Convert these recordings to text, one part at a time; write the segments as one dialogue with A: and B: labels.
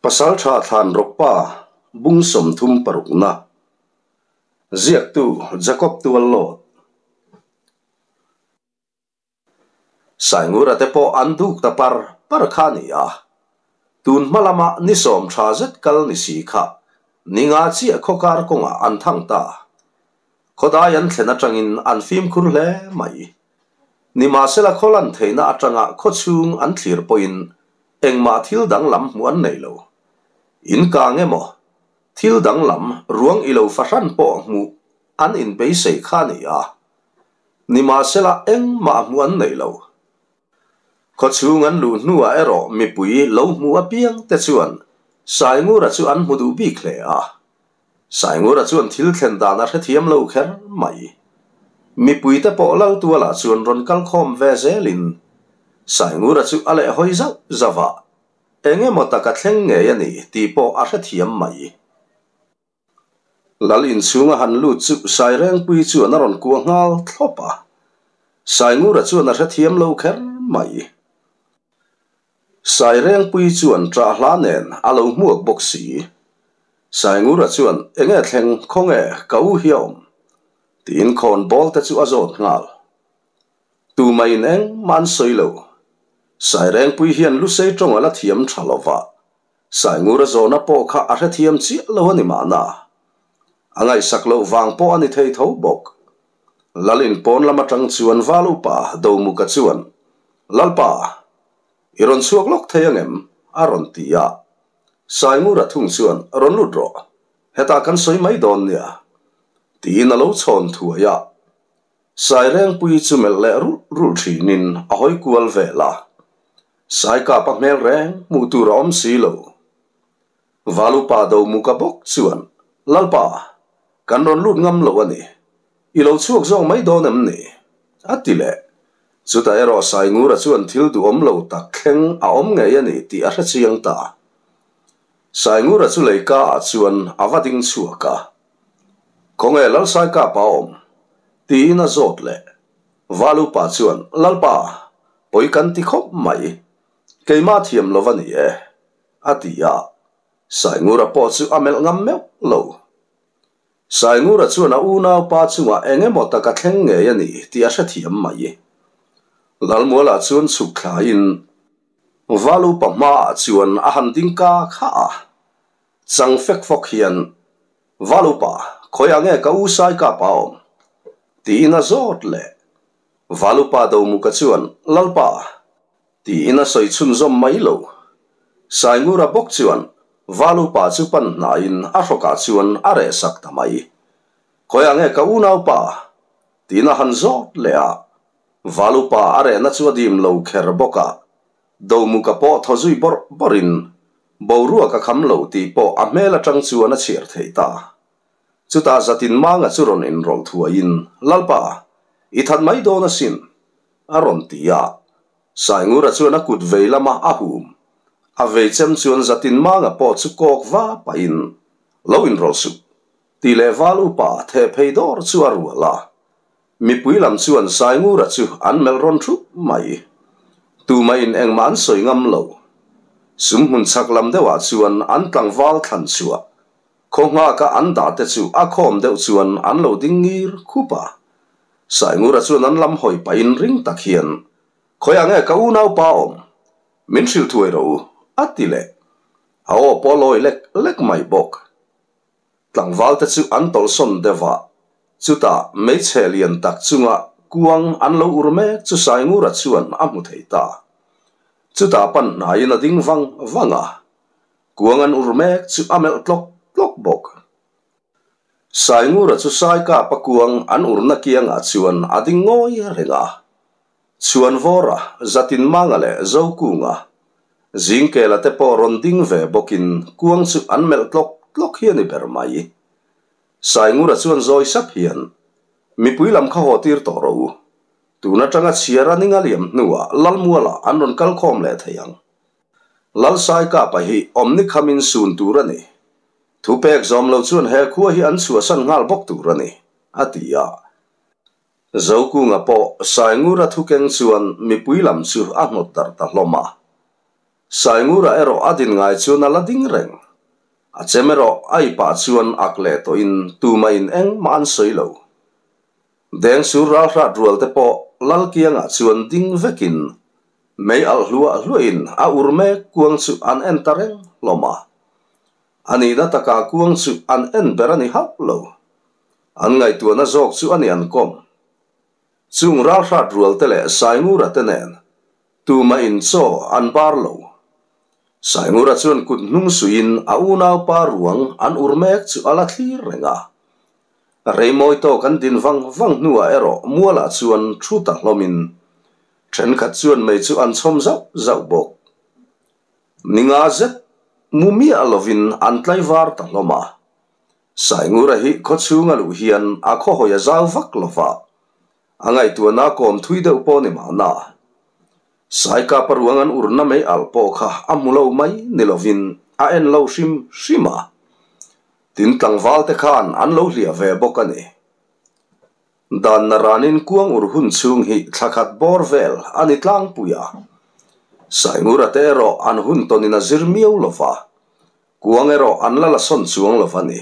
A: Pasalṭha Thlanrawkpa bung 36 na Ziaktu Jacob Tuallawt Saingura te pawh an duk ta par par kha a ni a, tun hma lama ni sawm tha zet kal ni si kha ni nga chiah khawkar kawngah an thang ta. Khawdai an thlen atangin an fimkhur hle mai. Nimahsela khaw lan theihna atanga khaw chhung an thlir pawhin engmah thil danglam hmuh an nei lo. In kang emaw, thil danglam ruang i lo fahran pawh hmuh an inbeisei kha a ni a. Nimahsela engmah hmuh an nei lo. Khaw chhung an luh hnuah erawh mipui lo hmu apiang te chuan Saingura chu an hmu duh bik hle a. Saingura chuan thil thlen dan a hrethiam lo kher mai. Mipuite pawh Laltualah chuan rawn kal khawm ve zelin Saingura chu a lehhawi zauh zauh a, eng emaw tak a thleng ngei a ni tih pawh a hrethiam mai. Lal inchhunga han lut chu Sairengpui chuan a rawn kuah nghal thlawp a, Saingura chuan a hrethiam lo kher mai. Sairengpui chuan ṭah hla nen a lo hmuak bawk si. Saingura chuan, Enge thleng, khawnge ka u hi a awm? tiin khawn bawl te chu a zawt nghal. Tumah-in engmah an sawi lo. Sairengpui hian lusei ṭawng a la thiam ṭha lo va, Saingura zawhna pawh kha a hrethiam chiah lo a ni mahna. A ngaihsak loh vang pawh a ni thei tho bawk. Lalin pawn lam atang chuan Val upa Domuka chuan, Lalpa, i rawn chhuak lawk thei angem? a rawn ti a. Saingura thung chuan, Rawn lut rawh, hetah kan sawi mai dawn nia, tiin a lo chhawn thuai a. Sairengpui chu melh leh rulh rulh thinin a hawi kual vel a. Saikapa hmel reng hmuh tur a awm si lo. Valupa Domuka bawk chuan, Lalpa, kan rawn lut ngam lo a ni. I lo chhuak zawk mai dawn em ni? A ti leh. Chutah erawh Saingura chuan thil duhawm lo tak thleng a awm ngei a ni tih a hre chiang ta. Saingura chu leika ah chuan a va ding chhuak a. Khawnge Lalsaikapa a awm? Tiin a zawt leh. Valupa chuan, Lalpa, pawi kan ti khawp mai. Keimah thiam lo va ni e, a ti a. Saingura pawh chu a melh ngam meuh lo. Saingura chuan a unaupa chungah eng emaw tak a thleng ngei a ni tih a hrethiam mai. Lalmualah chuan chhuk thlaiin Valupa hmaah chuan a han ding ka kha a. Chang fek fawk hian, Valupa, khawiah nge ka u Saikapa a awm? tiin a zawt leh. Valupa Domuka chuan, Lalpa! tiin a sawi chhunzawm mai lo. Saingura bawk chuan Valupa chu pan hnaiin a hrawkah chuan a reh sak ta mai. Khawiah nge ka unaupa? tiin a han zawt leh a. Valupa a rehna chu a dim lo kher bawk a. Domuka pawh thaw zui bawrh bawrhin boruak a kham lo tih pawh a hmel atang chuan a chhiar thei ta. Chutah zatin Manga chu rawn inrawlh thuaiin, Lalpa, i that mai dawn asin, a rawn ti a. Saingura chuan a kut vei lama a hum. A vei chem chuan zatin Manga pawh chu kawk va pahin, Lo inrawlh suh, tih leh val upa theh phei dawr chu a rual a. Mipui lam chuan Saingura chu an melh rawn thup mai. Tumahin engmah an sawi ngam lo. Sum hmun chhak lam deuhah chuan an tlangval thlan chhuah khaw nghaka an dah te chu a khawm deuh chuan an lo ding ngir khup a. Saingura chuan an lam hawi pahin ring tak hian, Khawiah nge ka unaupa awm? Min hrilh thuai rawh u, a ti leh. A aw pawh a lawi lek lek mai bawk. Tlangval te chu an tawlhsawn deuh a, chutah hmeichhe lian tak chunga kuang an lo ur mek chu Saingura chuan a hmu thei ta. Chutah pan hnaiin a ding vang vang a, kuang an ur mek chu a melh tlawk tlawk bawk. Saingura chu Saikapa kuang an urna kiangah chuan a ding ngawi reng a, Chhuanvawra, Zatinmanga leh Zokunga, Zingkela te pawh rawn ding ve bawkin kuang chu an melh tlawk tlawk hi a ni ber mai. Saingura chuan zawi sap hian, Mipui lam kha haw tir tawh rawh u. Tun atanga chhiar a ninga liam hnuah Lalmualah an rawn kal khawm leh thei ang. Lalsaikapa hi awmni khamin sun tur a ni. Thupek zawm lo chuan he khua hi an chhuahsan nghal bawk tur a ni, a ti a. Zokunga pawh Saingura thukeng chuan mipui lam chu a hnawt darh ta hlawm a. Saingura erawh a din ngai chuan a la ding reng. A chem erawh a ipah chuan ak leh tawhin tumahin engmah an sawi lo. Dengsur ralhrat rual te pawh Lalkiangah chuan ding vekin mei alh hluah hluahin a ur mek kuang chu an en ta reng hlawm a. A nihna takah kuang chu an en ber a ni hauh lo. An ngaihtuahna zawk chu a ni an kawm. Chung ralhrat rual te leh Saingura te nen tumah in chaw an bar lo. Saingura chuan kut hnung suiin a unaupa ruang an ur mek chu a la thlir reng a. Reimawi tawk an din vang vang hnuah erawh mualah chuan thu ta hlawmin thenkhat chuan mei chu an chhawm zauh zauh bawk. Ninga zet mu miah lovin an tlaivar ta hlawm a. Saingura hi khawchhung a luh hian a khawhawi a zau vak lo va, a ngaihtuahna a kawm thui deuh pawh ni mahna. Saikapa ruang an urna mei alh pawh kha a hmu lo mai ni lovin a en lo hrim hrim a. Tin tlangval te khan an lo hliah ve bawk a ni. Dan naranin kuang ur hun chhung hi thla khat bawr vel a ni tlangpui a. Saingura te erawh an hun tawnin a zir miau lo va, Kuang erawh an la la sawn chuang lo va ni.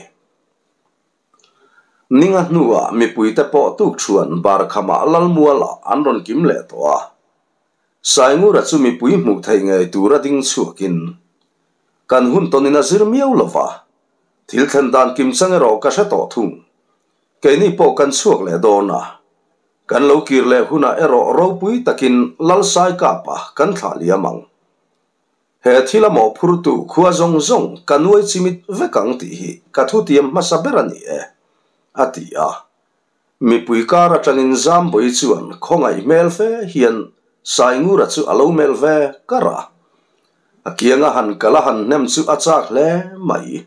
A: Ninga hnuah mipuite pawh tukṭhuan Barkhamah Lalmualah an rawn kim leh tawh a. Saingura chu mipui hmuh theih ngei tura ding chhuakin, Kan hun tawnin a zir miau lo va, thil thlen dan kim chang erawh ka hre tawh thung. Keini pawh kan chhuak leh dawn a, kan lo kir leh hunah erawh ropui takin Lalsaikapa kan thlah liam ang. He thil a mawhphurtu khua zawng zawng ka nuai chimit vek ang tih hi ka thutiam hmasa ber a ni e, a ti a. Mipui kar atangin Zambawi chuan khawngaih hmel fe hian Saingura chu a lo melh ve kar a. A kianga han kal a han hnem chu a chak hle mai.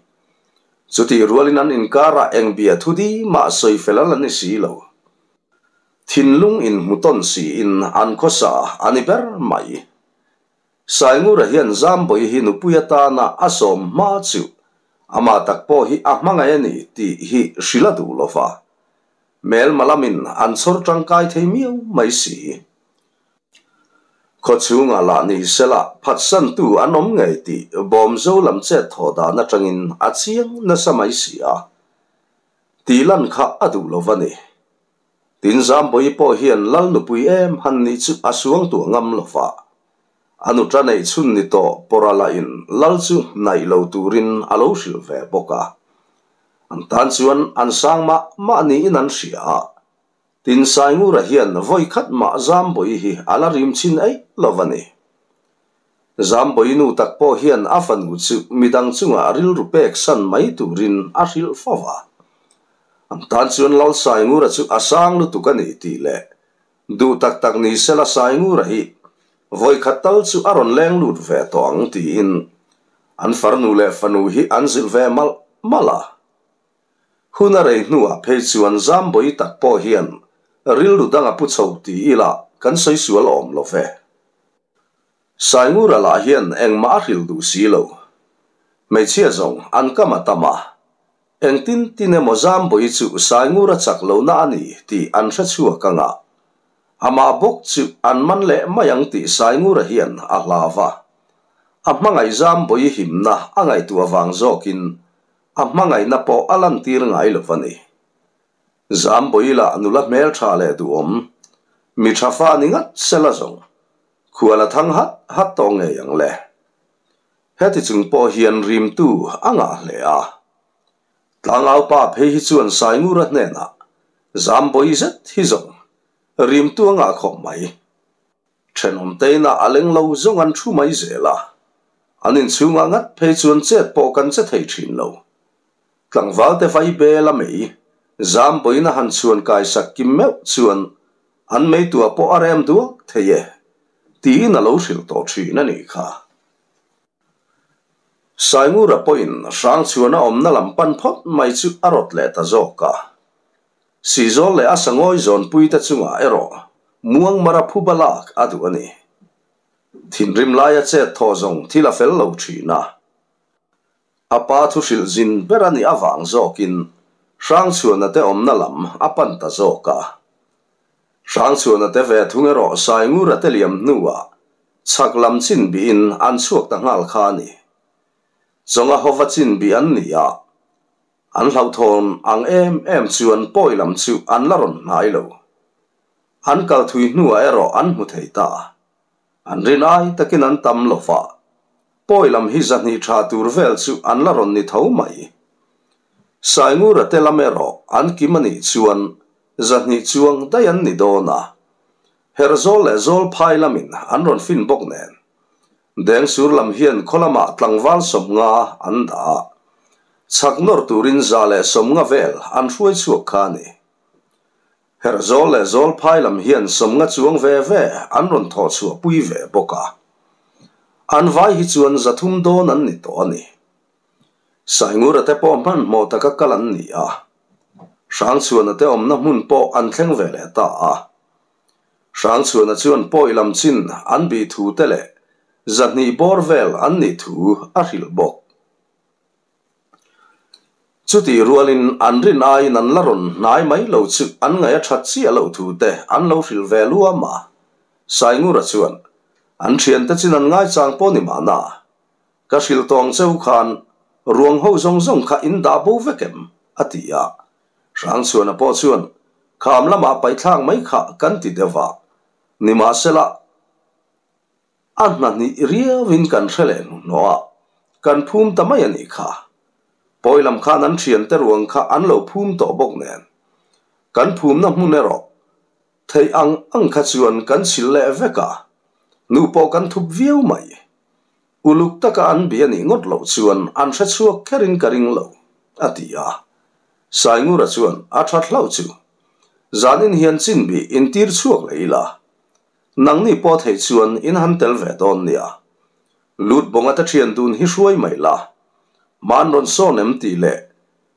A: Chutih rualin an inkarah eng bia thu di mah sawi fel a la ni si lo. Thinlung inhmu tawn siin an khawsa a ni ber mai. Saingura hian Zambawi hi nupui atana a sawm hma chu amah tak pawh hi a hmangaih a ni tih hi hrilh a duh lo va, hmelma lamin an chhawr tangkai thei miau mai si. Khawchhungah lah ni sela phatsantu an awm ngei tih Bawmzo lam chet thawh dan atangin a chiang nasa mai si a, tih lan kha a duh lo va ni. Tin Zambawi pawh hian Lal nupui em han nih chu a suang tuah ngam lo va. A nuṭa neih chhun ni tawh pawra lahin Lal chu hnaih lo turin a lo hrilh ve bawk a. An tan chuan an sang mah mah niin an hria a. Tin Saingura hian vawi khat mah Zambawi hi a la rim chhin eih lo va ni. Zambawi nu tak pawh hian a fanu chu midang chungah rilru pek san mai turin a hrilh fo va. An tan chuan Lal Saingura chu a sang lutuk a ni tih leh duh tak tak ni sela Saingura hi vawikhat tal chu a rawn leng lut ve tawh ang tiin an farnu leh fanu hi an zilh ve malh malh a. Hun a rei hnuah phei chuan Zambawi tak pawh hian rilru dang a pu chho ti ila kan sawi sual awm lo ve. Saingura lah hian engmah a hrilh duh si lo. Hmeichhia zawng an kam a tam a, engtin tin emaw Zambawi chu Saingura chak lohna a ni tih an hre chhuak ang a, amah bawk chu an man leh mai ang tih Saingura hian a hlau va. A hmangaih Zambawi himna a ngaihtuah vang zawkin a hmangaihna pawh a lantir ngai lo va ni. Zambawi lah nula hmeltha leh duhawm, mi tha fa ni ngat sela zawng, khual a thang hat hat tawh ngei ang le. Heti chung pawh hian rimtu a ngah hle a. Tlangaupa phei hi chuan Saingura hnenah, Zambawi zet hi zawng, rimtu a ngah khawp mai. Thenawmteina a leng lo zawng an thu mai zel a, an inchhungah ngat phei chuan chet pawh kan che thei thin lo. Tlangvalte vai bel a mei, Zambawiin a han chhuan kai sak kim meuh chuan an meitua pawh a rem duak thei e, tiin a lo hrilh tawh thin a nih kha. Saingura pawhin Hrangchhuana awmna lam pan phawt mai chu a rawt leh ta zawk a. Sizawl leh a sangawi zawnpuite chungah erawh muang mara phuba lak a duh a ni. Thinrim laia chet thaw zawng thil a fel lo thin a. A pa thu hrilh zin ber a nih avang zawkin Hrangchhuana te awmna lam a pan ta zawk a. Hrangchhuana te ve thung erawh Saingura te liam hnuah. Chhak lam chin bihin an chhuak ta nghal kha a ni. Chawnga hova chin bih an ni a, an hlauhthawn ang em em chuan pawi lam chu an la rawn hnai lo. An kal thui hnuah erawh an hmu thei ta. An rin ai takin an tam lo va, pawi lam hi zahnih tha tur vel chu an la rawn ni tho mai. Saingura te lam erawh an kim a nih chuan zahnih chuang daih an ni dawn a, Herzawl leh Zawlphai lamin an rawn fin bawk nen, Dengsur lam hian khaw lamah tlangval 50 an dah a, chhak nawr turin 150 vel an hruai chhuak kha a ni. Herzawl leh Zawlphai lam hian 50 chuang ve ve an rawn thawh chhuah pui ve bawk a, an vai hi chuan 300 dawn an ni tawh a ni. Saingura te pawh hmanhmawh taka kal an ni a, Hrangchhuana te awmna hmun pawh an thleng ve leh ta a. Hrangchhuana chuan pawi lam chin an bih thu te leh 200 bawr vel an nih thu a hrilh bawk. Chutih rualin an rin aiin an la rawn hnai mai lo chu an ngaih a that chiah loh thu te an lo hrilh ve luam a. Saingura chuan an thiante chin an ngaichang pawh ni mahna Ka hrilh tawng cheu khan ruang ho zawng zawng kha in dah bo vek em? a ti a. Hrangchhuana pawh chuan, Kham lamah paihthlak mai kha kan ti deuh a, nimahsela a hnahnih riauin kan hre leh hnuhnawh a, kan phum ta mai a nih kha. Pawi lam khan an thiante ruang kha an lo phum tawh bawk nen, kan phumna hmun erawh theih ang ang kha chuan kan chhil leh vek a, nu pawh kan thup viau mai. Uluk taka an bia nih ngawt loh chuan an hre chhuak kherin ka ring lo, a ti a. Saingura chuan a that hlauh chu. Zanin hian chin bih intir chhuak leh ila. Nangni pawh theih chuan in han tel ve dawn nia. Lut bawnga te thian dun hi hruai mai la. Man rawn sawn em tih leh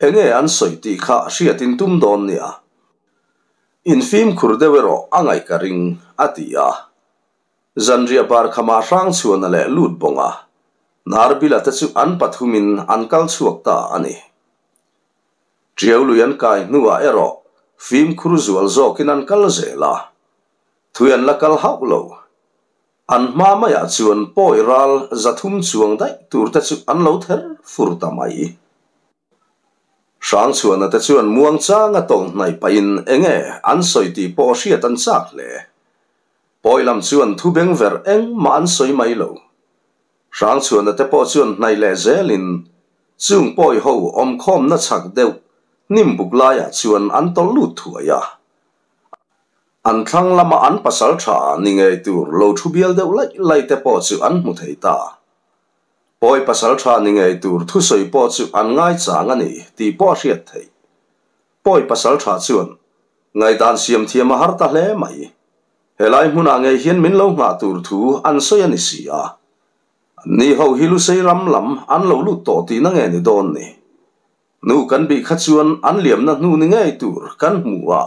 A: enge an sawi tih kha hriat in tum dawn nia. In fimkhur deuh erawh a ngaih ka ring, a ti a. Zanriah bar khamah Hrangchhuana leh Lutbawnga, Narbila te chu an pathumin an kal chhuak ta a ni. Tiau lui an kai hnuah erawh fimkhur zual zawkin an kal zel a, thui an la kal hauh lo. An hma maiah chuan pawi ral 300 chuang daih tur te chu an lo ther fur ta mai. Hrangchhuana te chuan muangchanga tawng hnaih pahin enge an sawi tih pawh hriat an chak hle. Pawi lam chuan thu beng ver engmah an sawi mai lo. Hrangchhuana te pawh chuan hnaih leh zelin chung pawi ho awmkhawmna chhak deuh hnim buk laiah chuan an tawlh lut thuai a. An thlang lama an pasal tha ni ngei tur lo thu bial deuh laih laih te pawh chu an hmu thei ta. Pawi pasal tha ni ngei tur thusawi pawh chu an ngaichang a ni tih pawh a hriat theih. Pawi pasal tha chuan Ngaihdan siam thiam a har ta hle mai. Helai hmunah ngei hian min lo nghah tur thu an sawi a ni si a. Anni ho hi Lusei ram lam an lo lut tawh tihna nge ni dawn ni? Nu kan bih kha chuan an liamna hnu ni ngei tur kan hmu a.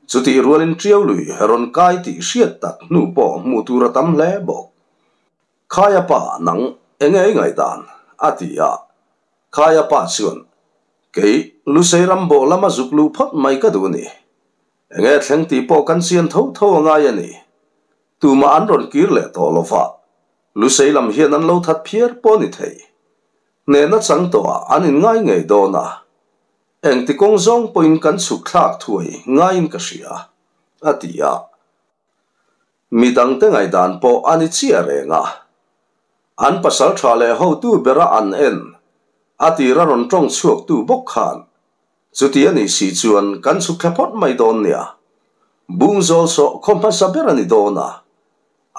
A: Chutih rualin Tiau lui rawn kai tih hriat tak hnu pawh hmuh tur a tam hle bawk. Khaia pa nang enge i ngaihdan? a ti a. Khaia pa chuan, Kei, Lusei ram bawh lama zuk luh phawt mai ka duh a ni. Enge thleng tih pawh kan chian tho tho a ngai a ni. Tumah an rawn kir leh tawh lo va, Lusei lam hian an lo that phiar pawh a ni thei. Hnehna chang tawhah an inngai ngei dawn a. Engti kawng zawng pawhin kan chhuk thlak thuai ngaiin ka hria, a ti a. Midangte ngaihdan pawh a ni chiah reng a. An pasal tha leh hotu bera an en, a tira rawn tawng chhuaktu bawk khan, Chuti a nih si chuan kan chhuk thla phawt mai dawn nia. Bung zawl sawh khaw hmasa ber a ni dawn a.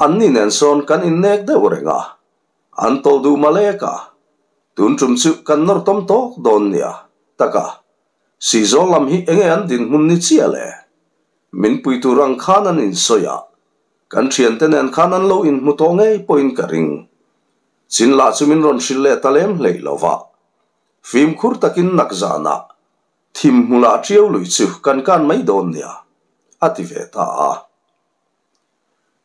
A: Anni nen sawn kan innek deuh reng a. An tawlh duh malek a. Tun tum chu kan nawr tawm tawk dawn nia. Taka, Sihzawl lam hi enge an dinhmun ni chiah le? Min pui tur ang khan an insawi a, kan thiante nen khan an lo inhmu tawh ngei pawhin ka ring. Chin lah chu min rawn hrilh leh ta lem hleih lo va. Fimkhur takin nak zanah thim hmulah tiau lui chu kan kan mai dawn nia, a ti ve ta a.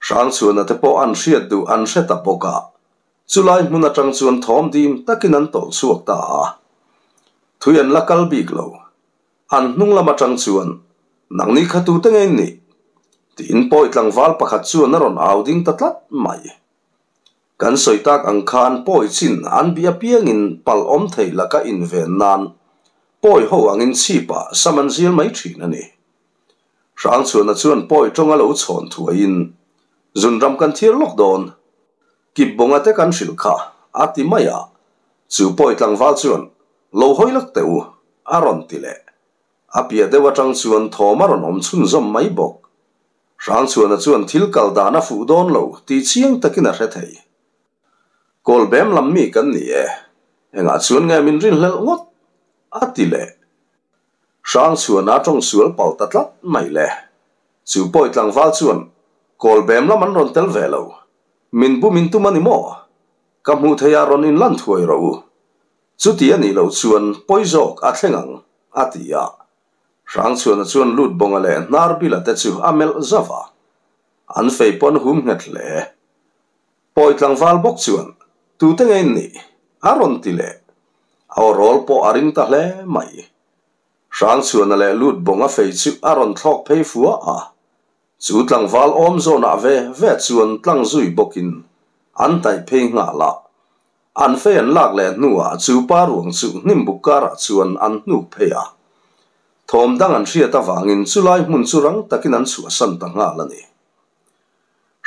A: Hrangchhuana te pawh an hriat duh an hre ta bawk a, chulai hmun atang chuan thawm dim takin an tawlh chhuak ta a. Thui an la kal bik lo. An hnung lam atang chuan, Nangni kha tute nge in nih? tiin pawi tlangval pakhat chuan a rawn au ding ta tlat mai. Kan sawi tak ang khan pawi chin an bih apiangin palh awm thei laka inven nan pawi ho angin chhipah sam an zil mai thin a ni. Hrangchhuana chuan pawi tawnga lo chhawn thuaiin, Zunram kan thir lawk dawn. Kipbawnga te kan hrilh kha, a ti mai a. Chu pawi tlangval chuan, Lo hawi lak teh u, a rawn ti leh. A piah deuh atang chuan thawm a rawn awm chhunzawm mai bawk. Hrangchhuana chuan thil kal dan a fuh dawn lo tih chiang takin a hre thei. Kawlbem lam mi kan ni e, engah chuan nge min rinhlelh ngawt? a ti leh. Hrangchhuana tawng sual pal ta tlat mai le. Chu pawi tlangval chuan Kawlbem lam an rawn tel ve lo. Min bu min tum a ni maw? Ka hmuh theih ah rawn inlan thuai rawh u. Chuti a nih loh chuan pawi zawk a thleng ang, a ti a. Hrangchhuana chuan lut bawnga leh hnar bila te chu a melh zauh a. An fei pawn hum nghet hle. Pawi tlangval bawk chuan, Tute nge in nih? a rawn ti leh. A aw rawl pawh a ring ta hle mai. Hrangchhuana leh lut bawnga fei chu a rawn thlawk phei fua a. Chu tlangval awm zawnah ve ve chuan tlang zui bawkin an hnaih phei nghal a. An fei an lak leh hnuah chu pa ruang chu hnim buk karah chuan an hnuk phei a. Thawm dang an hriat avangin chulai hmun chu rang takin an chhuahsan ta nghal a ni.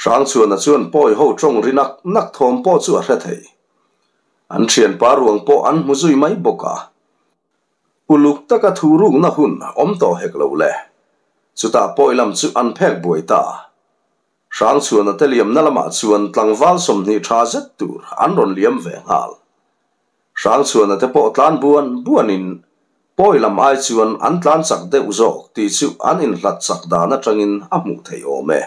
A: Hrangchhuana chuan pawi ho tawng ri nak nak thawm pawh chu a hre thei. An thianpa ruang pawh an hmu zui mai bawk a. Uluk taka thu rukna hun awm tawh hek lo le. Chutah pawi lam chu an phek buai ta. Hrangchhuana te liamna lamah chuan tlangval 20 tha zet tur an rawn liam ve nghal. Hrangchhuana te pawh tlan buan buanin pawi lam ai chuan an tlan chak deuh zawk tih chu an inhlat chak dan atangin a hmuh theih awm e.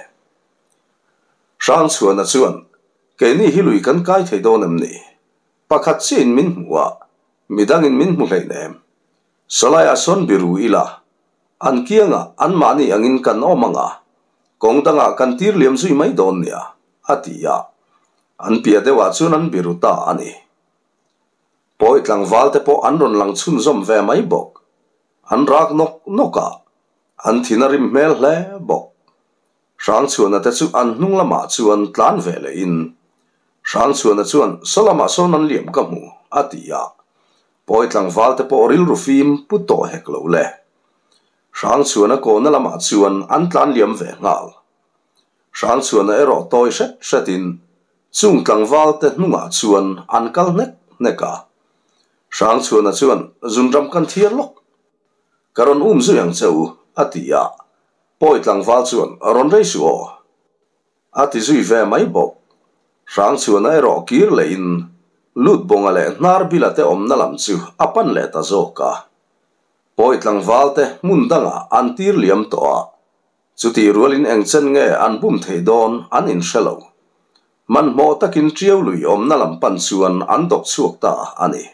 A: Hrangchhuana chuan, Keini hi lui kan kai thei dawn em ni? Pakhat chiahin min hmu a, midangin min hmu hleinem. Sawlaiah sawn biru ila, an kiangah anmahni angin kan awm ang a, kawng dangah kan tir liam zui mai dawn nia, a ti a. An piah deuhah chuan an biru ta a ni. Pawi tlangval te pawh an rawn lang chhunzawm ve mai bawk. An rak nawk nawk a, an thin a rim hmel hle bawk. Hrangchhuana te chu an hnung lamah chuan tlan ve lehin, Hrangchhuana chuan, Saw lamah sawn an liam ka hmu, a ti a. Pawi tlangval te pawh rilru fim pu tawh hek lo le. Hrangchhuana kawna lamah chuan an tlan liam ve nghal. Hrangchhuana erawh tawi hret hretin chung tlangval te hnungah chuan an kal hnek hnek a. Hrangchhuana chuan, Zunram kan thiar lawk. Ka rawn um zui ang che u, a ti a. Pawi tlangval chuan, Rawn rei suh aw. A ti zui ve mai bawk. Hrangchhuana erawh kir lehin Lutbawnga leh Hnarbila te awmna lam chu a pan leh ta zawk a. Pawi tlangval te hmun dangah an tir liam tawh a, chutih rualin eng chen nge an bum theih dawn an inhre lo. Hmanhmawh takin Ṭiau lui awmna lam pan chuan an dawk chhuak ta a ni.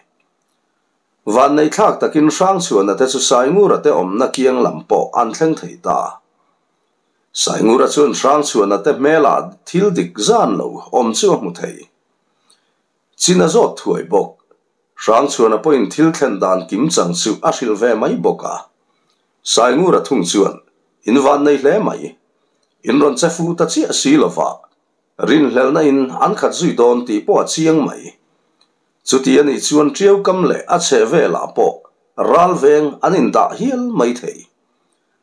A: Vanneihthlak takin Hrangchhuana te chu Saingura te awmna kiang lam pawh an thleng thei ta. Saingura chuan Hrangchhuana te hmelah thil dik zan lo awm chu a hmu thei. Chin a zawt thuai bawk. Hrangchhuana pawhin thil thlen dan kim chang chu a hrilh ve mai bawk a. Saingura thung chuan, In vannei hle mai. In rawn che fu ta chiah si lova, rinhlelhna in an khat zui dawn tih pawh a chiang mai. Chuti a nih chuan Ṭiaukam leh a chheh velah pawh ral veng an indah hial mai thei.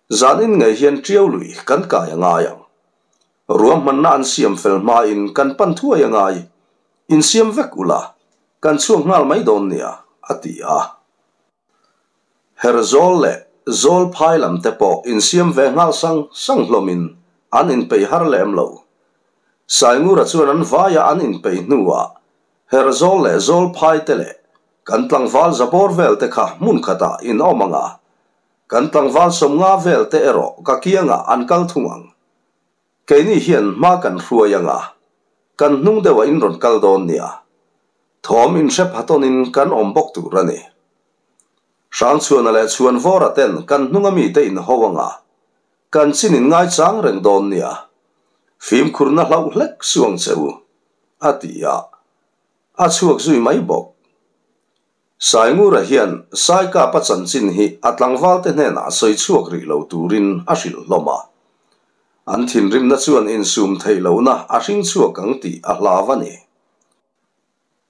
A: Zanin ngei hian Ṭiau lui kan kai a ngai ang. Ruahmanna an siam fel hmain kan pan thuai a ngai. Insiam vek ula, kan chhuak nghal mai dawn nia, a ti a. Herzawl leh Zawlphai lam te pawh insiam ve nghal sang sang hlawmin an inpeih har lem lo. Saingura chuan an vaia an inpeih hnuah Herzawl leh Zawlphai te leh kan tlangval zabawr vel te kha hmun khatah in awm ang a, kan tlangval 50 vel te erawh ka kiangah an kal thung ang. Keini hian hma kan hruai ang a, kan hnung deuhah in rawn kal dawn nia. Thawm inhre phatawnin kan awm bawk tur a ni. Hrangchhuana leh Chhuanvawra ten kan hnunga mite in ho ang a, kan chin in ngaichang reng dawn nia. Fimkhurna hlauh hlek su ang che u, a ti a, a chhuak zui mai bawk. Saingura hian Saikapa chanchin hi a tlangvalte hnenah sawi chhuak rih lo turin a hrilh hlawm a. An thinrimna chuan insum theih lohna a hring chhuak ang tih a hlau a ni.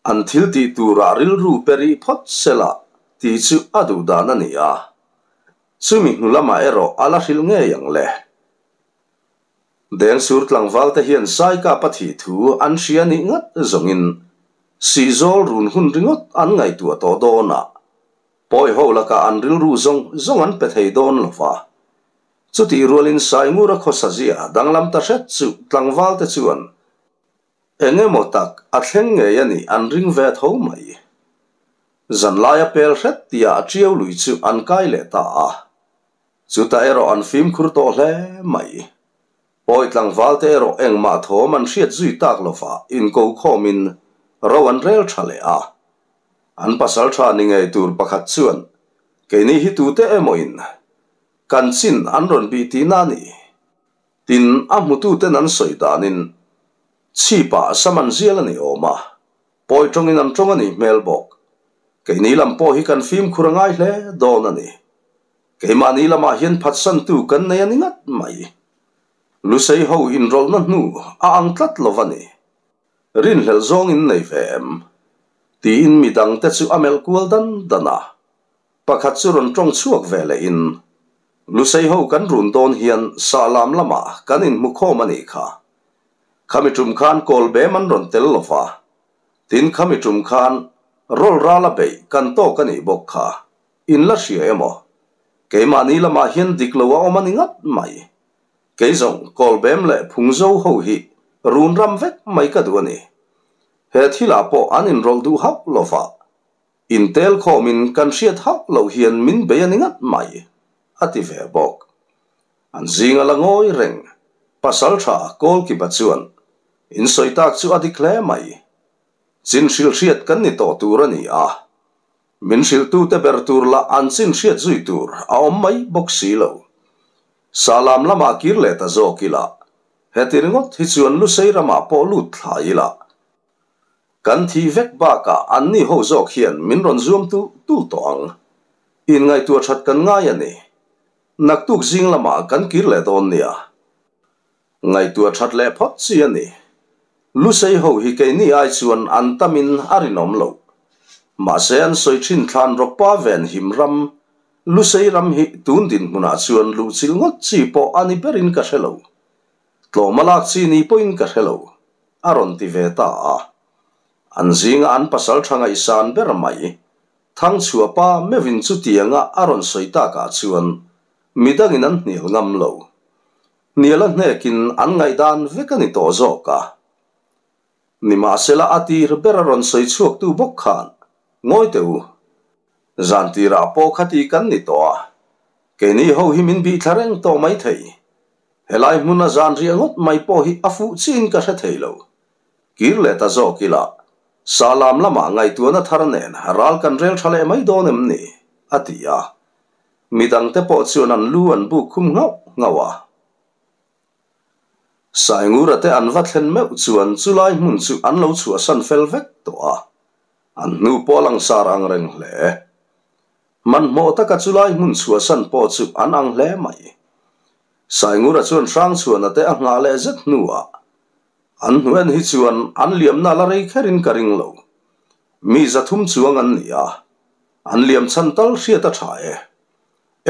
A: An thil tih turah rilru pe rih phawt sela tih chu a duh dan a ni a. Chumi hnu lamah erawh a la hrilh ngei ang le. Dengsur tlangval te hian Saikap a thih thu an hria nih ngat zawngin Sihzawl run hun ringawt an ngaihtuah tawh dawn a, pawi ho lakah an rilru zawng zawng an pe thei dawn lo va. Chutih rualin Saingura khawsa zia danglam ta hret chu tlangval te chuan Eng emaw tak a thleng ngei a nih an ring ve tho mai. Zanlaia pel hret tia a ṭiau lui chu an kai leh ta a. Chutah erawh an fimkhur tawh hle mai. Pawi tlangval te erawh engmah thawm an hriat zui tak lova inko khawmin ro an rel tha leh a. An pasal tha ni ngei tur pakhat chuan keini hi tute emawin kan chin an rawn bih tihna a ni. Tin, a hmututen an sawi danin chhipah sam an zial a ni awm a, pawi tawngin an tawng a nih hmel bawk. Keini lam pawh hi kan fimkhur a ngai hle dawn a ni. Keimahni lamah hian phatsantu kan nei a ni ngat mai. Lusei ho inrawlhna hnu a ang tlat lo va ni. Rinhlelh zawng in nei ve em? Tiin midangte chu a melh kual dan dan a. Pakhat chu rawn tawng chhuak ve leh in, Lusei ho kan run dawn hian sahlam lamah kan inhmu khawm a nih kha. Khami tum khan kawlbem an rawn tel lo va, tin khami tum khan rawl ral a beih kan tawk a nih bawk kha. In la hria emaw? Keimahni lamah hian dik lo a awm a ni ngat mai. Kei zawng kawlbem leh phungzo ho hi run ram vek mai ka duh a ni. He thilah pawh an inrawlh duh hauh lo va. Intel khawmin kan hriat hauh loh hian min bei a ni ngat mai, a ti ve bawk. An zinga la ngawi reng, pasal tha Kawlkipa chuan, In sawi tak chu a dik hle mai. Chin hrilh hriat kan ni tawh tur a ni a. Min hrilhtute ber tur lah an chin hriat zui tur a awm mai bawk si lo. Salam lamah kir leh ta zawk ila, heti ringawt hi chuan Lusei ramah pawh lut thla ila, Kan thi vek bakah anni ho zawk hian min rawn zuam tul tul tawh ang. Inngaihtuah that kan ngai a ni. Naktuk zing lamah kan kir leh dawn nia. Ngaihtuah that leh phawt chi a ni. Lusei ho hi keini ai chuan an tamin a rinawm loh. Mahse an sawi thin thlan rawkpa ven him ram, Lusei ram hi tun dinhmunah chuan luhchilh ngawt chi pawh a ni berin ka hre lo. Tlawma lak chi ni pawhin ka hre lo, a rawn ti ve ta a. An zinga an pasal tha ngaihsan ber mai, Thangchhuah pa meuhin chutianga a rawn sawi takah chuan midangin an hnial ngam lo. Hnial a hnekin an ngaihdan vek a ni tawh zawk a. Nimahsela a tir ber a rawn sawi chhuaktu bawk khan, Ngawi teh u, zan tirah pawh khati kan ni tawh a, keini ho hi min bihthla reng tawh maithei. Helai hmuna zan riah ngawt mai pawh hi a fuh chiin ka hre thei lo. Kir leh ta zawk ila, Salam lamah ngaihtuahna thar nen ral kan rel tha leh mai dawn em ni? a ti a. Midangte pawh chuan an lu an buk khum nghauh nghauh a. Saingura te an va thlen meuh chuan chulai hmun chu an lo chhuahsan fel vek tawh a, an hnu pawh a langsar ang reng hle. Hmanhmawh taka chulai hmun chhuahsan pawh chu an ang hle mai. Saingura chuan Hrangchhuana te a nghah leh zet hnuah an hnu en hi chuan an liamna la rei kherin ka ring lo. Mi 300 chuang an ni a, an liam chhan tal hriat a tha e.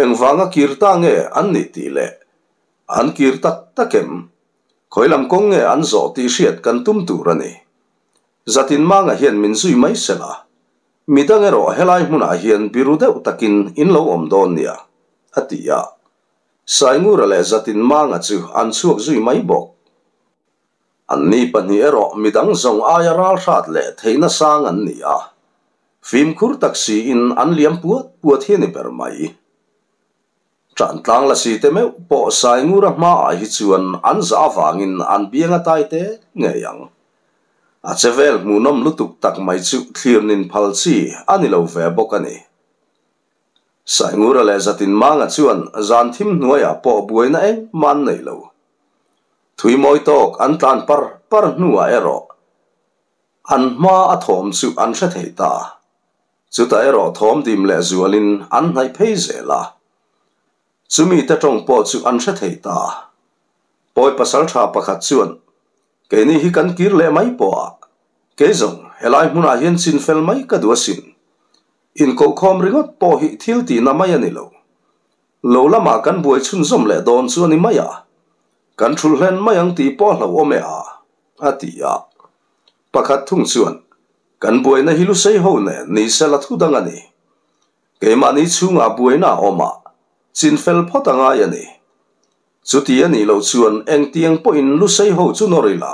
A: Engvanga kir ta nge an nih tih leh an kir tak tak em? Khawi lam kawng nge an zawh tih hriat kan tum tur a ni. Zatin Manga hian min zui mai sela, midang erawh helai hmunah hian biru deuh takin in lo awm dawn nia, a ti a. Saingura leh Zatin Manga chu an chhuak zui mai bawk. Anni pahnih erawh midang zawng aia ral hrat leh theihna sang an ni a, fimkhur tak siin an liam puat puat hi a ni ber mai. Ṭantlang lasi te meuh pawh Saingura hmaah hi chuan an zah avangin an biang a tai te ngei ang. A che vel hmuhnawm lutuk tak mai chu thlirnin phal chi a ni lo ve bawk a ni. Saingura leh Zatinmanga chuan zan thim hnuaiah pawh buaina engmah an nei lo. Thui mawi tawk an tlan par par hnuah erawh an hma a thawm chu an hre thei ta. Chutah erawh thawm dim leh zualin an hnaih phei zel a. Chumi te tawng pawh chu an hre thei ta. Pawi pasal tha pakhat chuan, Keini hi kan kir leh mai pawh a, kei zawng Helai hmunah hian chin fel mai ka duh asin. Inkohkhawm ringawt pawh hi thil tihna mai a ni lo. Lo lamah kan buai chhunzawm leh dawn chu a ni mai a. Kan thulh hlen mai ang tih pawh a hlauhawm e a, a ti a. Pakhat thung chuan, Kan buaina hi lusei ho nen ni sela thu dang a ni. Keimahni chhungah buaina a awm a, chin fel phawt a ngai a ni. Chuti a nih loh chuan engtiang pawhin lusei ho chu nawr ila,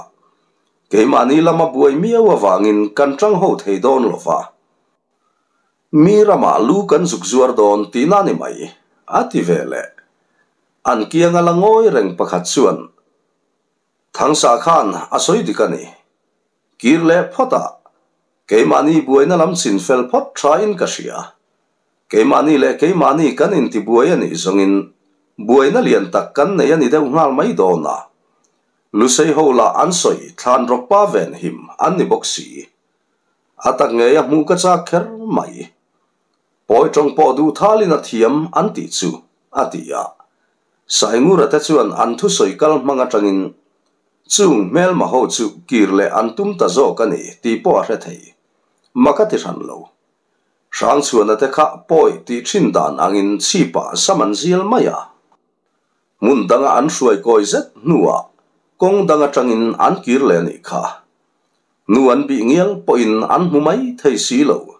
A: keimahni lama buai miau avangin kan tang ho thei dawn lo va. Mi ramah lu kan zuk zuar dawn tihna a ni mai, a ti ve leh. An kianga la ngawi reng pakhat chuan, Thangsa khan a sawi dik a ni. Kir leh phawt a, keimahni buaina lam chin fel phawt thain ka hria. Keimahni leh keimahni kan intibuai a nih zawngin buaina lian tak kan nei a ni deuh nghal mai dawn a. Lusei ho lah an sawi thlan rawkpa venhim an ni bawk si. A tak ngei a hmuh ka chak kher mai. Pawi tawng pawh duh thalin a thiam an tih chu, a ti a. Saingura te chuan an thusawi kal hmang atangin Chung hmelma ho chu kir leh an tum ta zawk a ni tih pawh a hre thei. Mak a ti hran lo. Hrangchhuana te kha pawi tih thin dan angin chhipah sam an zial mai a. Hmun danga an hruai kawi zet hnuah kawng dang atangin an kir leh a nih kha. Nu an bih ngial pawhin an hmu mai thei si lo.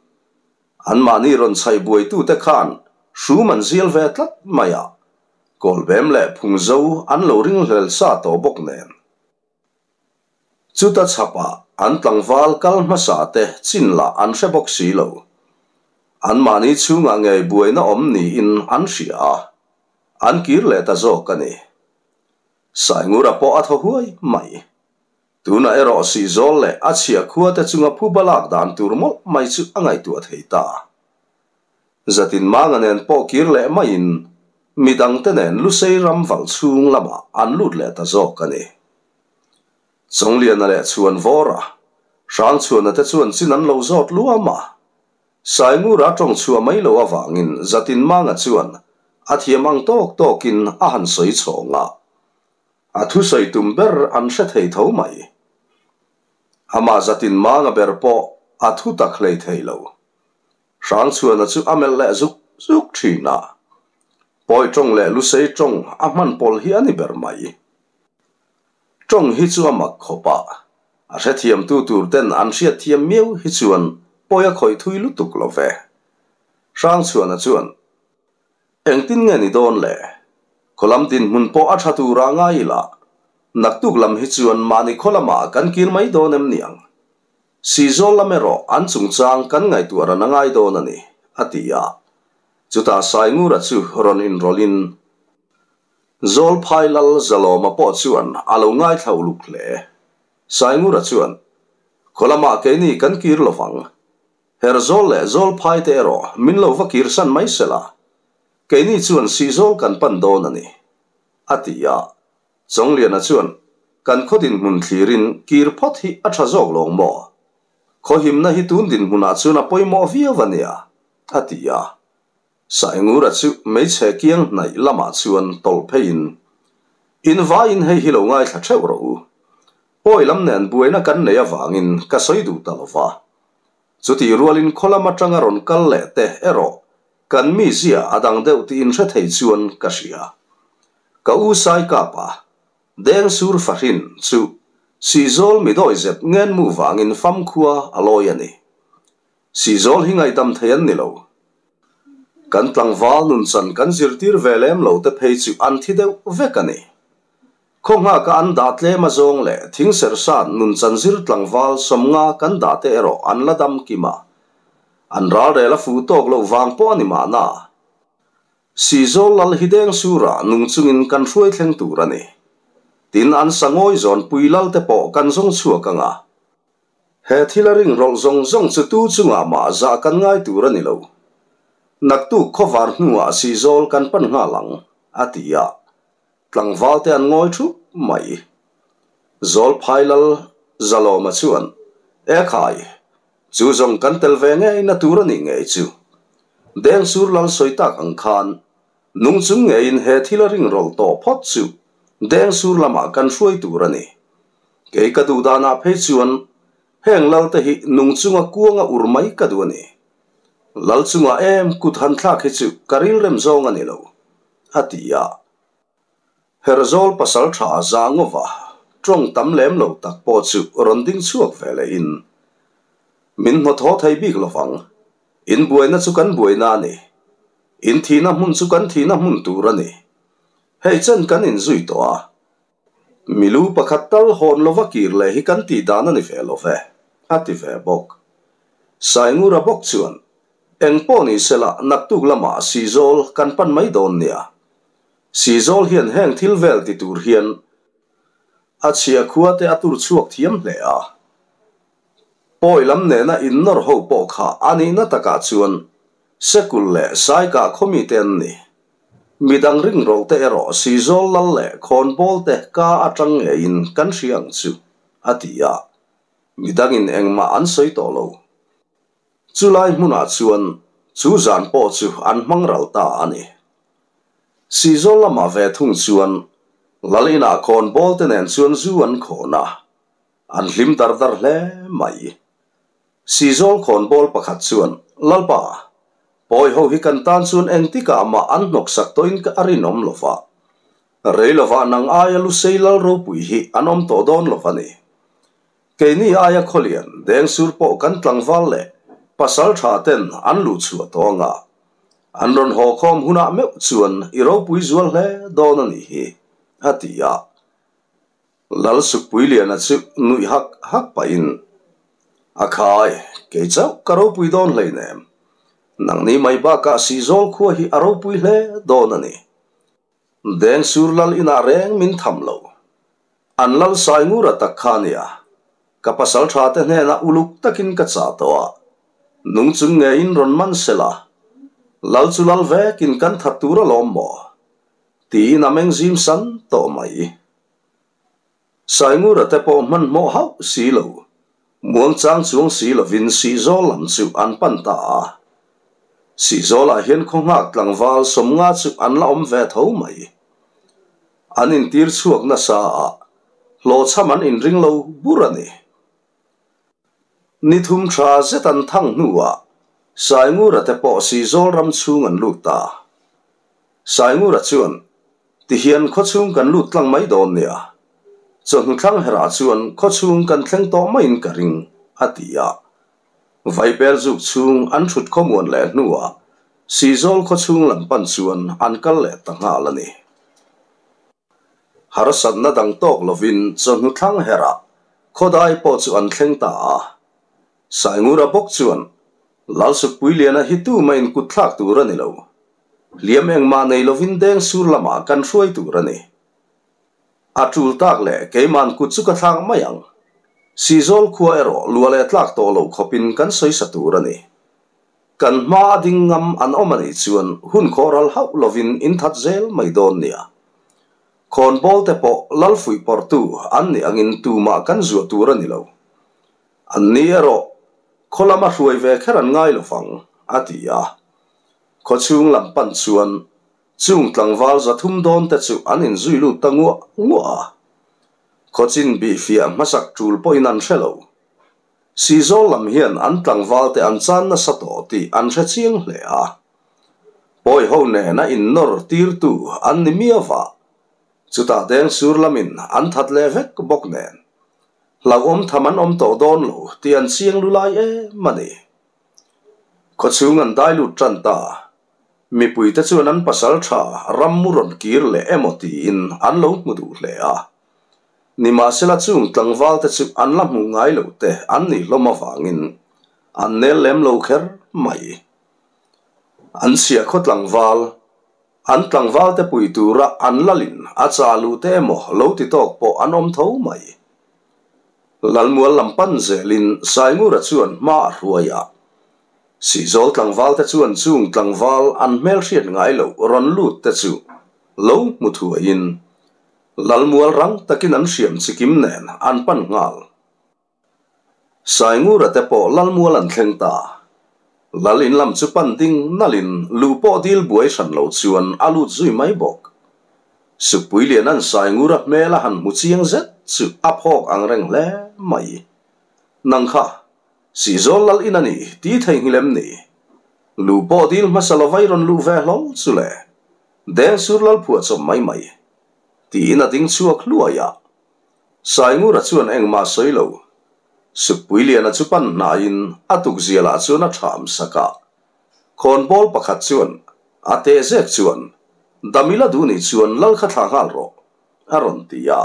A: Anmahni rawn chhaih buaitute khan hrum an zial ve tlat mai a. Kawlbem leh Phungzo an lo ringhlel sa tawh bawk nen. Chuta chhapah an tlangval kal hmasa te chin lah an hre bawk si lo. Anmahni chhungah ngei buaina awm niin an hria a, an kir leh ta zawk a ni. Saingura pawh a thaw huai mai. Tunah erawh Sihzawl leh a chhiah khua te chunga phuba lak dan tur mawlh mai chu a ngaihtuah thei ta. Zatin Manga nen pawh kir leh maiin midangte nen Lusei ram valh chhung lamah an lut leh ta zawk a ni. Chawngliana leh Chhuanvawra, Hrangchhuana te chuan chin an lo zawt luam a. Saingura tawng chhuah mai loh avangin Zatin Manga chuan a thiam ang tawk tawkin a han sawi chhawng a. A thusawi tum ber an hre thei tho mai. Amah Zatin Manga ber pawh a thu tak hlei thei lo. Hrangchhuana chu a melh leh zuk zuk thin a, Pawi tawng leh Lusei tawng a hman pawl hi a ni ber mai. Tawng hi chu a mak khawp a, a hrethiamtu tur ten an hriatthiam miau hi chuan pawi a khawih thui lutuk lo ve. Hrangchhuana chuan, Engtin nge ni dawn le? Khawlam dinhmun pawh a tha tura ngai ila, naktuk lam hi chuan mahni khaw lamah kan kir mai dawn em niang? Sizawl lam erawh an chungchang kan ngaihtuah ran a ngai dawn a ni, a ti a. Chutah Saingura chu rawn inrawlhin Zawlphai Lal Zalawma pawh chuan a lo ngaithla uluk hle. Saingura chuan, Khaw lamah keini kan kir lo vang. Herzawl leh Zawlphai te erawh min lo va kirsan mai sela, keini chuan Sizawl kan pan dawn a ni, a ti a. Chawngliana chuan, Kan khaw dinhmun thlirin kir phawt hi a tha zawk lawng maw? Khaw himna hi tun dinhmunah chuan a pawimawh viau a nia, a ti a. Saingura chu hmeichhe kiang hnaih lamah chuan tawlh pheiin, In vaiin hei hi lo ngaithla theuh rawh u. Pawi lam nen buaina kan nei avangin ka sawi duh ta lo va. Chutih rualin khaw lam atanga rawn kal leh te erawh kan mizia a dang deuh tih inhre thei chuan ka hria. Ka u Saikapa, Deng Sur Fahrin chu Sihzawl midawizep ngenmu vangin famkhua a lawi a ni. Sihzawl hi ngaihdam thei an ni lo. Kan tlangval nunchan kan zirtir ve lem lo te phei chu an thi deuh vek a ni. Khaw nghaka an dah tlem a zawng leh thingserhsan nunchan zir tlangval 50 kan dah te erawh an la dam kim a. An ralrel a fuh tawk loh vang pawh a ni mahna. Sizawl lal hi deng surah nung chungin kan hruai thleng tur a ni. Tin an sangawi zawn pui lal te pawh kan zawng chhuak ang a. He thil a ringrawlh zawng zawng chu tu chungah mah zah kan ngai tur a ni lo. Naktuk khawvar hnuah Sizawl kan pan nghal ang, a ti a. Tlangval te an ngawi thup mai. Zawlphai lal Zalawma chuan, E khai, chu zawng kan tel ve ngei na tur a nih ngei chu. Dengsur lal sawi tak ang khan, nung chung ngeiin he thil a ringrawlh tawh phawt chu Dengsur lamah kan hruai tur a ni. Kei ka duh danah phei chuan. Heng lal te hi nung chunga kuanga ur mai ka duh a ni. Lal chungah em kut han thlak hi chu ka rilrem zawng a ni lo, a ti a. Herzawl pasalṭha Zangova ṭawng tam lem lo tak pawh chu rawn ding chhuak ve leh in, Min hnawthaw thei bik lovang. In buaina chu kan buaina a ni. In thihna hmun chu kan thihna hmun tur a ni. Hei chen kan inzui tawh a. Milu pakhat tal hawn lova kir leh hi kan tih dan a ni ve lo ve, a ti ve bawk. Saingura bawk chuan, Eng pawh ni sela naktuk lamah Sizawl kan pan mai dawn nia. Sizawl hian heng thil vel ti tur hian a chhia khua te a tur chhuak thiam hle a. Pawi lam nena innawr ho pawh kha a nihna takah chuan Sekul leh Saikah khawmite an ni. Midang ringro te erawh Sizawl lal leh khawnbawl te ka atang ngeiin kan hria ang chu, a ti a. Midangin engmah an sawi tawh lo. Chulai hmunah chuan chu zan pawh chu an hmang ral ta a ni. Sizawl lamah ve thung chuan lal inah khawnbawl te nen chuan zu an khawn a, an hlim dar dar hle mai. Sizawl khawnbawl pakhat chuan, Lalpa, pawi ho hi kan tan chuan engtikah mah an hnawksak tawhin ka a rinawm lo va. Rei lovah nang aia Lusei lal ropui hi an awm tawh dawn lo va ni. Keini aia khawlian Dengsur pawh kan tlangval leh pasal tha ten an luh chhuah tawh anga an rawn haw khawm hunah meuh chuan i ropui zual hle dawn a nih hi, a ti a. Lal Sukpuiliana chu nuih hak hak pahin, A khai, kei chauh ka ropui dawn hleinem. Nangni mai bakah Sihzawl khua hi a ropui hle dawn a ni. Dengsur lal inah reng min tham lo. An lal Saingura tak kha nia, ka pasal tha te hnenah uluk takin ka chah tawh a, nung chung ngeiin rawn man sela, lal chu lal vekin kan that tur alawm maw? Tiin a meng zim san tawh mai. Saingura te pawh hmanhmawh hauh si lo, muangchang chuang si lovin Sihzawl lam chu an pan ta a. Sihzawlah hian khaw nghak tlangval 50 chu an la awm ve tho mai. An intir chhuak nasa a, hlawhchham an inring lo bur a ni. Ni thum tha zet an thang hnuah Saingura te pawh Sihzawl ram chhung an lut ta. Saingura chuan, Tihian khawchhung kan lut tlang mai dawn nia. Chawhnu thlang herah chuan khawchhung kan thleng tawh maiin ka ring, a ti a. Vaibel zuk chhung an thut khawmuan leh hnuah Sihzawl khawchhung lam pan chuan an kal leh ta nghal a ni. Harsatna dang tawk lovin chawhnu thlang herah khawdai pawh chu an thleng ta a. Saingura bawk chuan, Lalsukpuiliana hi tumah in kut thlak tur a ni lo. Hliam engmah nei lovin deng sur lamah kan hruai tur a ni. A tul tak leh keiman kut chu ka thlak mai ang. Sizawl khua erawh lua leh tlak tawh lo khawpin kan sawisa tur a ni. Kan hma a ding ngam an awm a nih chuan hun khaw ral hauh lovin in that zel mai dawn nia. Khawnbawl te pawh lal fuih pawrhtu an nih angin tumah kan zuah tur a ni lo. An ni erawh khaw lama hruai ve kher an ngai lovang, a ti a. Khawchhung lam pan chuan chung tlangval 300 dawn te chu an inzui lut ta nguah nguah a. Khawchin bihfiah hmasak tul pawhin an hre lo. Sizawl lam hian an tlangval te an chan nasa tawh tih an hre chiang hle a. Pawi ho nena innawr tirtu an ni miau va, chutah Dengsur lamin an that leh vek bawk nen. Hlauhawm tham an awm tawh dawn lo tih an chiang lu lai em a ni. Khawchhung an dai lut tan ta. Mipuite chuan an pasal tha ram mu rawn kir leh emaw tiin an lo hmu duh hle a. Nimahsela chung tlangval te chu an la hmuh ngai lo te an nih hlawm avangin an nel lem lo kher mai. An chhia khaw tlangval, an tlangval te pui tura an lalin a chah luh te emaw lo ti tawk pawh an awm tho mai. Lalmual lam pan zelin Saingura chuan hma a hruai a. Sihzawl tlangval te chuan chung tlangval an hmelhriat ngai loh rawn lut te chu lo hmu thuaiin Lalmual rang takin an hriam chikim nen an pan nghal. Saingura te pawh Lalmual an thleng ta. Lal in lam chu pan ding nalin lu pawh dil buai hran lo chuan a lut zui mai bawk. Sukpuilian an Saingura hmel a han hmu chiang zet chu a phawk ang reng hle mai. Nang kha, Sihzawl lal in a ni tih theihnghilh em ni? Lu pawh dil hmasa lo vai rawn luh ve hlawl chu le, Dengsur lal phuah chawp mai mai. Tiin a ding chhuak hluai a. Saingura chuan engmah sawi lo. Sukpuiliana chu pan hnaiin a tukzialah chuan a ṭham sak a. Khawnbawl pakhat chuan a teh zek chuan, Damila duh nih chuan lal kha thlah nghal rawh, a rawn ti a.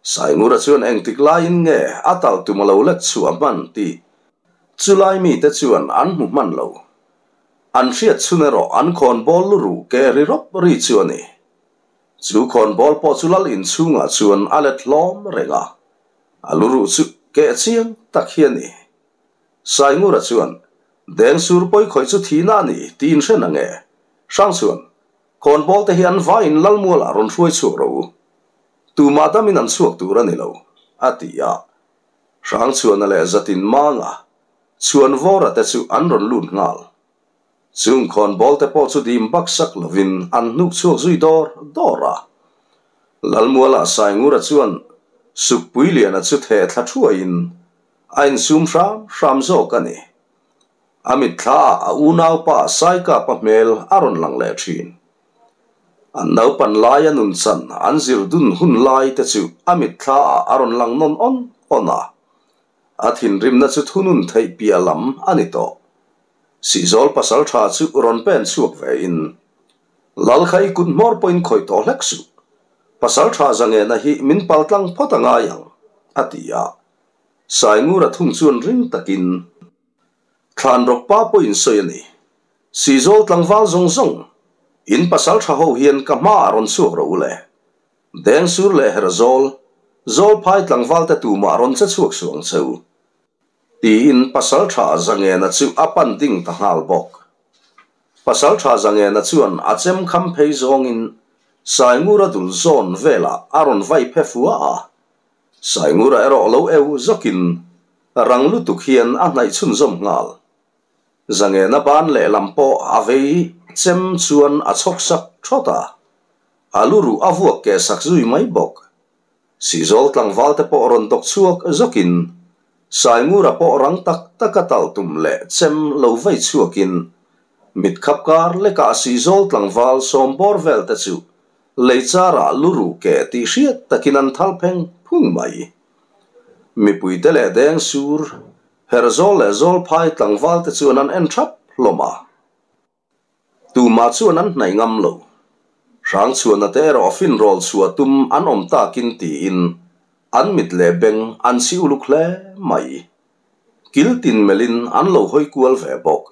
A: Saingura chuan engtik laiin nge a tal tum a lo let chhuah hman tih chulai mite chuan an hmu hman lo. An hriat chhun erawh an khawnbawl lu ruh ke ri rawp ri chu a ni. Chu khawnbawl pawh chu lal inchhungah chuan a let hlawm reng a, a lu ruh chu keh chiang tak hi a ni. Saingura chuan, Dengsur pawi khawih chu thihna a ni tiin hre na nge? Hrangchhuan, Khawnbawl te hi an vaiin Lalmualah rawn hruai chhuak rawh u. Tumah damin an chhuak tur a ni lo, a ti a. Hrangchhuana leh Zatin Manga, Chhuanvawra te chu an rawn lut nghal. Chung khawnbawl te pawh chu dim baksak lovin an hnuk chhuak zui dawr dawr a. Lalmualah Saingura chuan Sukpuiliana chu theh thla thuaiin a insum hram hram zawk a ni. A mitthlaah a unaupa Saikapa hmel a rawn lang leh thin. An naupan laia nunchan an zir dun hun lai te chu a mitthlaah a rawn lang nawn awn awn a. A thinrimna chu thunun theih piah lam a ni tawh. Sihzawl pasal tha chu rawn pen chhuak ve in, Lalkha i kut hmawr pawhin khawih tawh hlek suh. Pasal tha zangena hi min paltlang phawt a ngai ang, a ti a. Saingura thung chuan ring takin, Thlan rawk pa pawhin sawi a ni. Sihzawl tlangval zawng zawng, in pasal tha ho hian ka hmaah rawn chhuak rawh u le. Dengsur leh Herzawl, Zawlphai tlangval te tumah rawn che chhuak suh ang che u. Tiin Pasaltha Zangena chu a pan ding ta nghal bawk. Pasaltha Zangena chuan a chem kham phei zawngin Saingura dul zawn velah a rawn vai phe fua a. Saingura erawh lo eu zawkin rang lutuk hian a hnaih chhunzawm nghal. Zangena ban lehlam pawh a vei chem chuan a chhawk sak thawt a, a lu ruh a vuak keh sak zui mai bawk. Sihzawl tlangval te pawh rawn dawk chhuak zawkin Saingura pawh rang tak taka tal tum leh chem lo vei chhuakin mit khap kar lekah Sihzawl tlangval sawmbawr vel te chu lei charah lu ruh keh tih hriat takin an thal pheng phung mai. Mipui te leh deng sur, Herzawl leh Zawlphai tlangval te chuan an en thap hlawm a. Tumah chuan an hnaih ngam lo. Hrangchhuana te erawh finrawl chhuah tum an awm takin tiin an mit leh beng an chhi uluk hle mai. Kil tin melhin an lo hawi kual ve bawk.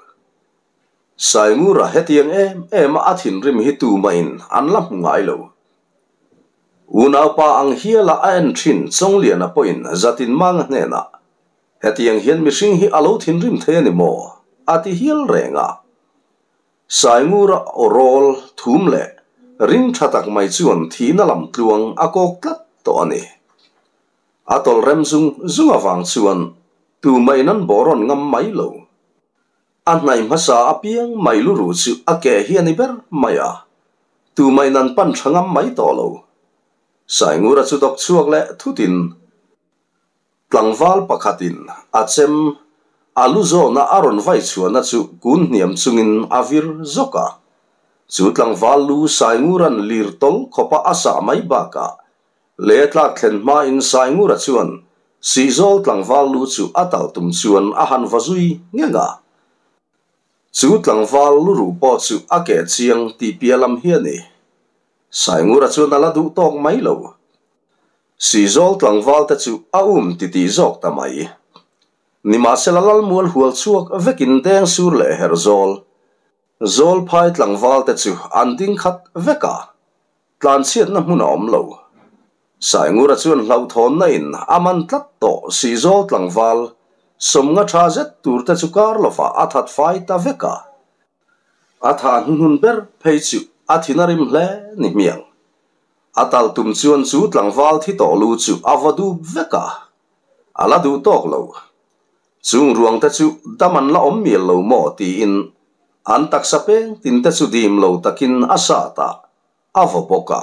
A: Saingura hetiang em em a a thinrim hi tumahin an la hmu ngai lo. Unaupa ang hiala a en thin Chawngliana pawhin Zatin Manga hnenah Hetiang hian mihring hi a lo thinrim thei a ni maw? a ti hial reng a. Saingura aw rawl thum leh ring tha tak mai chuan thihna lam tluang a kawk tlat tawh a ni. A tawlh rem zung zung avang chuan tumah in an bawrawn ngam mai lo. A hnaih hmasa apiang mai lu ruh chu a keh hi a ni ber mai a, tumah in an pan tha ngam mai tawh lo. Saingura chu dawk chhuak leh thutin Tlangval pakhatin a chem a lu zawna a rawn vai chhuahna chu kun hniam chungin a vir zawk a. Chu tlangval lu Saingura'n lir tawl khawpa a sah mai bakah lei a tlak thlen hmain Saingura chuan Sihzawl tlangval lu chu a tal tum chuan a han va zui ngheng a. Chu tlangval lu ruh pawh chu a keh chiang tih piah lam hi a ni. Saingura chuan a la duh tawk mai lo. Sihzawl tlangval te chu a um titih zawk ta mai. Nimahsela Lalmual hual chhuak vekin deng sur leh her zawl. Zawl phai tlangval te chu an ding khat vek a, tlanchhiatna hmun a awm lo. Saingura chuan hlauhthawnna in a man tlat tawh Sihzawl tlangval sawmnga tha zet tur te chu kar lovah a that fai ta vek a. A tha hnuhnun ber phei chu a thin a rim hle ni hmiang. A tal tum chuan chu tlangval thi tawh lu chu a va dup vek a, a la duh tawk lo. Chung ruang te chu dam an la awm mial lo maw tiin an taksa peng tin te chu dim lo takin a sat a, a vaw bawk a.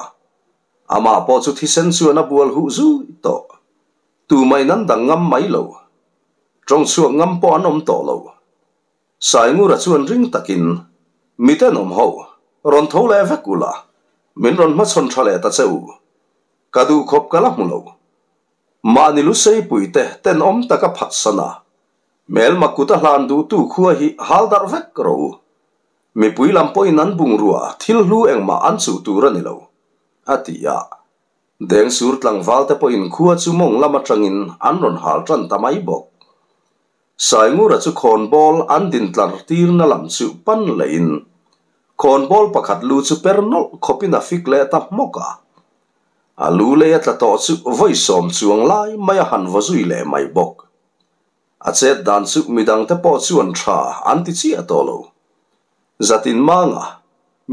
A: Amah pawh chu thisen chuan a bual huh zui tawh. Tumah in an dang ngam mai lo. Ṭawng chhuak ngam pawh an awm tawh lo. Saingura chuan ring takin, Mi tenawm ho, rawn tho leh vek ula, min rawn hmachhawn ṭha leh ta che u. Ka duh khawp ka la hmu lo. Mahni Luseipuite tenawm taka phatsan a, hmelma kut a hlan duhtu khua hi hal darh vek rawh u. Mipui lam pawhin an bungrua thil hlu engmah an chuh tur a ni lo, a ti a. Dengsur tlangval te pawhin khua chu mawng lam atangin an rawn hal tan ta mai bawk. Saingura chu khawnbawl an din tlar tirna lam chu pan lehin khawnbawl pakhat lu chu per nawlh khawpin a fik leh ta hmawk a. A lu lei a tla tawh chu vawi sawm chuang lai mai a han vaw zui leh mai bawk. A chet dan chu midangte pawh chuan tha an ti chiah tawh lo. Zatin manga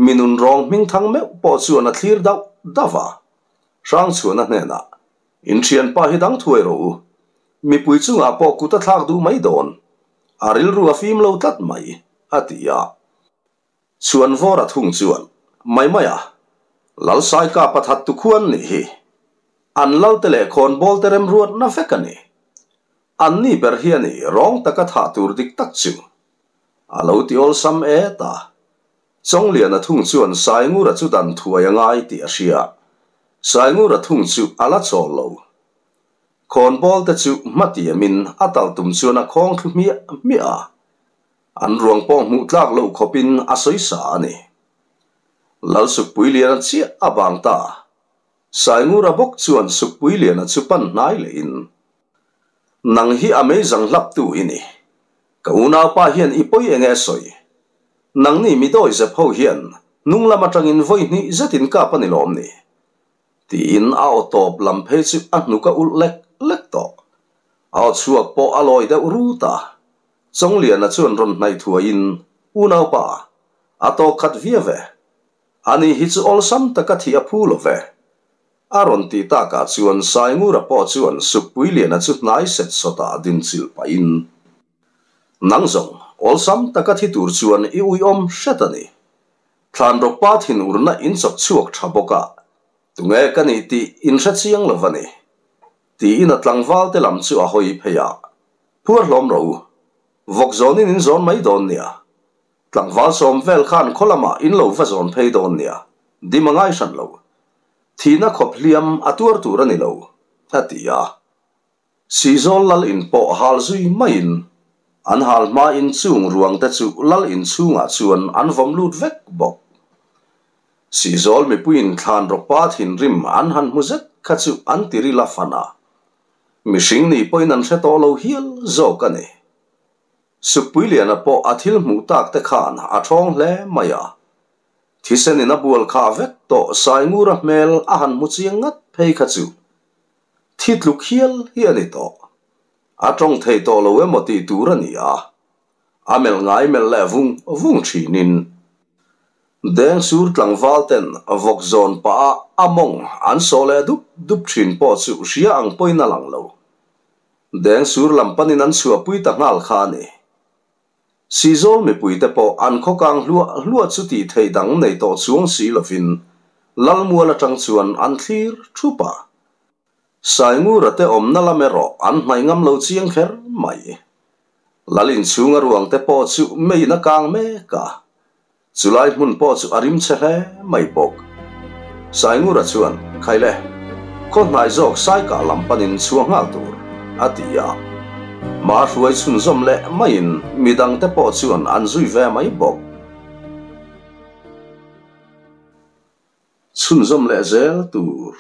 A: mi nunrawng hmingthang meuh pawh chuan a thlir dauh dauh a. Hrangchhuana hnenah, In thianpa hi dang thuai rawh u. Mipui chungah pawh kut a thlak duh mai dawn. A rilru a fim lo tlat mai, a ti a. Chhuanvawra thung chuan, Mai mai a, Lalsaika pathat tu khuan nih hi. An lalte leh khawnbawlte remruatna vek a ni. An ni ber hi a ni rawng taka thah tur dik tak chu. A lo ti awlsam et a. Chawngliana thung chuan Saingura chu dan thuai a ngai tih a hria. Saingura thung chu a la chawl lo. Khawnbawl te chu hmatiamin a tal tum chuan a khawng thlu hmiah hmiah a. An ruang pawh hmuh tlak loh khawpin a sawi sa a ni. Lalsukpuiliana chiah a bang ta. Saingura bawk chuan Sukpuiliana chu pan hnai lehin, Nang hi a meizang hlaptu i ni. Ka unaupa hian i pawi eng e sawi? Nangni mi dawi zep ho hian hnung lam atangin vawi hnih zetin kap a ni lawm ni? Tiin a aw tawp lam phei chu a hnuk a ulh lek lek tawh. A aw chhuak pawh a lawi deuh rut a. Chawngliana chuan rawn hnaih thuaiin, Unaupa, a tawk khat viau e. Ani hi chu awlsam taka thih a phu lo ve. A rawn tih takah chuan Saingura pawh chuan Sukpuiliana chu hnai set sawtah din chilh pahin, Nang zawng, awlsam taka thi tur chuan i uiawm hret a ni. Thlanrawkpa thinurna in chawp chhuak tha bawk a, tunge ka nih tih in hre chiang lo va ni. Tiin a tlangval te lam chu a hawi phei a, Phuar hlawm rawh u. Vawk zawnin in zawn mai dawn nia. Tlangval sawm vel khan khaw lamah in lo va zawn phei dawn nia, dim a ngai hran lo. Thihna khawp hliam a tuar tur a ni lo, a ti a. Sihzawl lal in pawh hal zui maiin an hal hmain chung ruang te chu lal in chhungah chuan an vawm lut vek bawk. Sihzawl mipuiin thlan rawkpa thinrim an han hmu zet kha chu an ti ril a fan a, mihring ni pawhin an hre tawh lo hial zawk a ni. Sukpuiliana pawh a thil hmuh tak te khan a ṭhawng hle mai a. Thisen in a bual khah vek tawh Saingura hmel a han hmu chiang ngat phei kha chu thi tluk hial hi a ni tawh. A ṭawng thei tawh lo emaw tih tur a ni a. A melh ngai melh leh vung vung ṭhinin Dengsur tlangval ten vawk zawn pah a a mawng an sawh leh dup dup ṭhin pawh chu hria ang pawhin a lang lo. Dengsur lam panin an chhuahpui ta nghal kha a ni. Sihzawl mipuite pawh an khawkang hluah hluah chu tih theih dang nei tawh chuang si lovin Lalmual atang chuan an thlir thup a. Saingura te awmna lam erawh an hnaih ngam lo chiang kher mai. Lal inchhunga ruangte pawh chu meiin a kang mek a. Chulai hmun pawh chu a rim che hle mai bawk. Saingura chuan, Khai le, khaw hnai zawk Saikah lam panin chhuah nghal tur, a ti a. Hma hruai chhunzawm leh maiin midangte pawh chuan an zui ve mai bawk. Chhunzawm leh zel tur.